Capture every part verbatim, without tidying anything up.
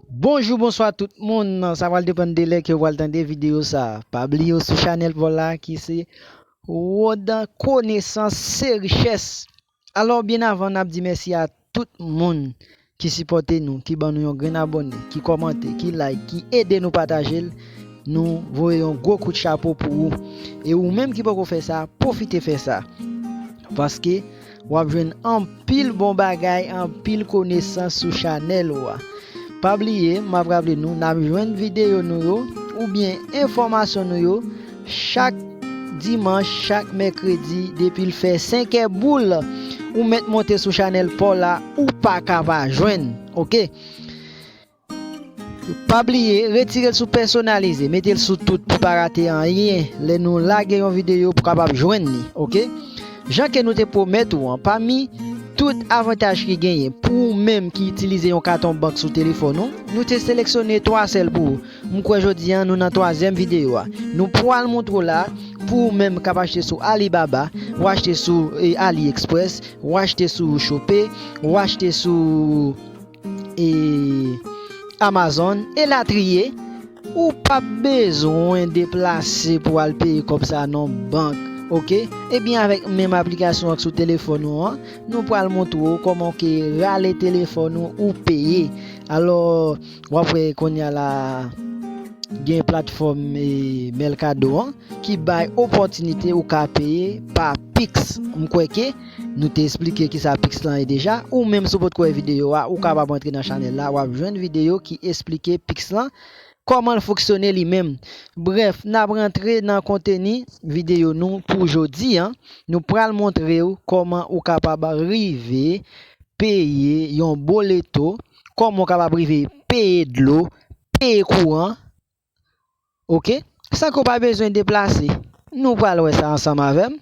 Bonjou, bonswa tout moun. Sa pral depann de lè ke w pral tande videyo sa. Pa bliye w sou chanèl pa w la ki se Wodan Konesans se Richès. Alò, byen avan, n ap di mèsi a tout moun ki sipòte nou, ki ban nou yon grenn abòne, ki kòmante, ki like, ki ede nou pataje l. Nou voye yon gwo kout chapo pou ou. E ou menm ki poko fè sa, pwofite fè sa. Paske w ap jwenn anpil bon bagay, anpil konesans sou chanèl ou a. Pa bliye, m ap raple nou, n ap jwenn videyo nou yo oubyen enfòmasyon nou yo chak dimanch, chak mèkredi, depi l fè senk è boul, ou mèt monte sou chanèl pa w la, ou pa ka pa jwenn, oke? Pa bliye, retire l sou pèsonalize, mete l sou tout pou pa rate anyen lè nou lage yon videyo pou kapab jwenn li, oke? Jan ke nou te pwomèt ou an, pami tout avantaj ki genyen pou ou menm ki itilize yon katon bank sou telefòn ou, nou te seleksyone twa sèl pou ou. M kwè jodi a nou nan twazyèm videyo a. Nou pral montre w la pou ou menm k ap achte sou Alibaba, ou achte sou e, AliExpress, ou achte sou Shopee, ou achte sou e, Amazon, elatriye. Ou p ap bezwen deplase pou al peye kòb sa nan bank, oke? Ebyen, avèk menm aplikasyon an sou telefòn ou an, nou pral montre w kòman w ke rale telefòn ou, ou peye. Alò, w ap wè kounye a la, gen platfòm e, Mercado an ki bay opòtinite ou ka peye pa Pix. M kwè ke nou te esplike kisa Pix lan ye deja. Ou menm si w potko wè videyo a, ou kapab antre nan chanèl la, w ap jwenn videyo ki esplike Pix lan, kòman l fonksyone li menm. Brèf, n ap rantre nan konteni videyo nou pou jodi a. Nou pral montre w kòman ou kapab rive peye yon boleto, kòman w kapab rive peye dlo, peye kouran, oke? San ke w pa bezwen deplase. Nou pral wè sa ansanm avè m.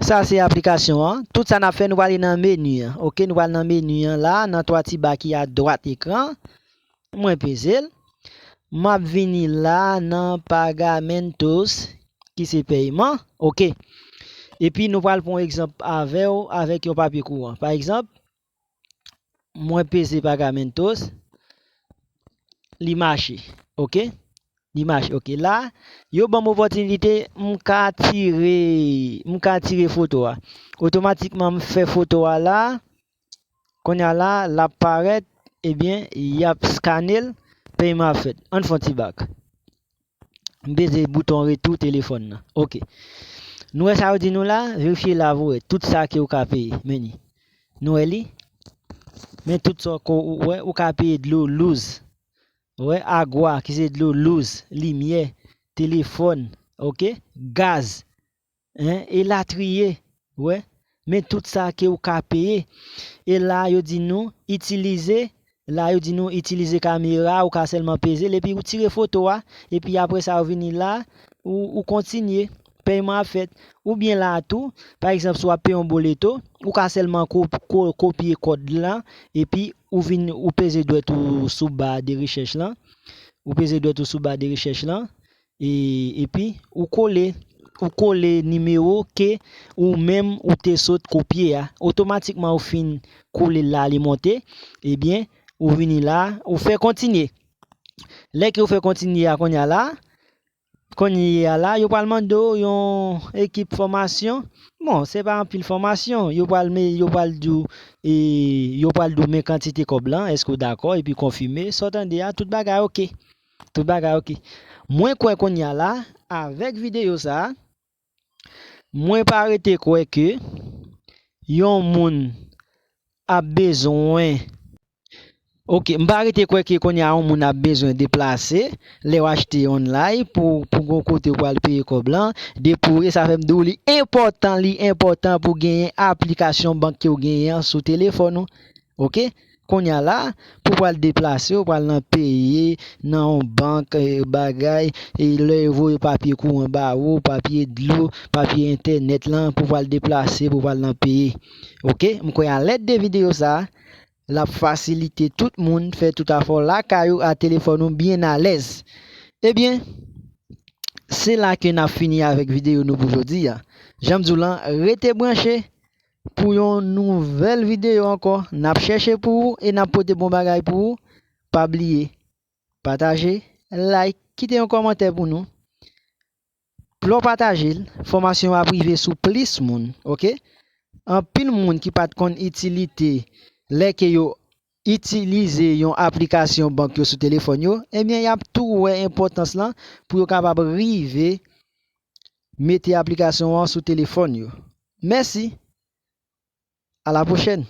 Sa se aplikasyon an. Tout sa n ap fè, nou prale nan meni an, oke? Nou pral nan meni an la, nan twa ti ba ki adwat ekran. Mwen peze l. M ap vini la nan Pagamentos, ki se pèyman, oke? Epi nou pral pran yon egzanp avè w avèk yon papye kouran. Pa egzanp, mwen peze Pagamentos, li mache, oke? Li mache, oke. La, yo ban m opòtinite, m ka tire, m ka tire foto a. Otomatikman, m fè foto a la. Kounye a la, l ap parèt, ebyen, y ap skane l, pèyman ap fèt. Ann fè yon ti bak. M peze bouton retou telefòn nan. Oke. Nou wè sa yo di nou la, verifye la pou wè tout sa ke ou ka peye. Men li. Nou wè li? Men tout sa ke ou wè, ou ka peye dlo, luz. Ou wè, agwa, ki se dlo, luz, limyè, telefòn, oke? Gaz, en, elatriye. Ou wè? Men tout sa ke ou ka peye. E la, yo di nou, itilize La, yo di nou itilize kamera, ou ka sèlman peze l, epi ou tire foto a, epi apre sa, ou vini la, ou, ou kontinye, pèyman ap fèt. Oubyen la tou, pa egzanp, si w ap peye yon boleto, ou ka sèlman ko-, ko-, kopye kòd la, epi ou vin, ou peze dwèt ou sou ba de rechèch lan, ou peze dwèt ou sou ba de rechèch lan, e, epi ou kole, ou kole nimewo ke ou menm ou te sot kopye a. Otomatikman ou fin kole l la, li monte, ebyen, ou vini la, ou fè kontinye. Lè ke ou fè kontinye a kounye a la, kounye a la, yo pral mande w yon ekip fòmasyon. Bon, se pa anpil fòmasyon, yo pral men, yo pral di w, e, yo pral di w men kantite kòb lan, èske w dakò, epi konfime. Sa w tande a, tout bagay oke. Tout bagay oke. Mwen kwè kounye a la, avèk videyo sa a, mwen pa rete kwè ke yon moun ap bezwen, oke, m pa rete kwè ke kounye a yon moun ap bezwen deplase lè w achte online pou, pou gon kote w pral peye kòb lan, depi w, e sa fè m di w li enpòtan, li enpòtan pou genyen aplikasyon bank ke w genyen an sou telefòn ou. Oke? Kounye a la, pou pral deplase, ou pral nan peye, nan yon bank, e, bagay, e lè yo voye papye kouran ba ou, papye dlo, papye entènèt lan, pou pral deplase, pou pral nan peye. Oke? M kwè a lèd de videyo sa, l ap fasilite tout moun fè tout afè w lakay ou a telefòn ou byen alèz. Ebyen, se la ke n ap fini avèk videyo nou pou jodi a. Jan m di w lan, rete branche, pou yon nouvèl videyo ankò. N ap chèche pou ou e n ap pote bon bagay pou ou. Pa bliye, pataje, like, kite yon kòmantè pou nou. Lè w pataje l, fòmasyon an ap rive sou plis moun, oke? Anpil moun ki pa t konn itilite lè ke yo itilize yon aplikasyon bank yo sou telefòn yo, ebyen, y ap tou wè enpòtans lan pou yo kapab rive mete aplikasyon an sou telefòn yo. Mèsi. A la pwochèn.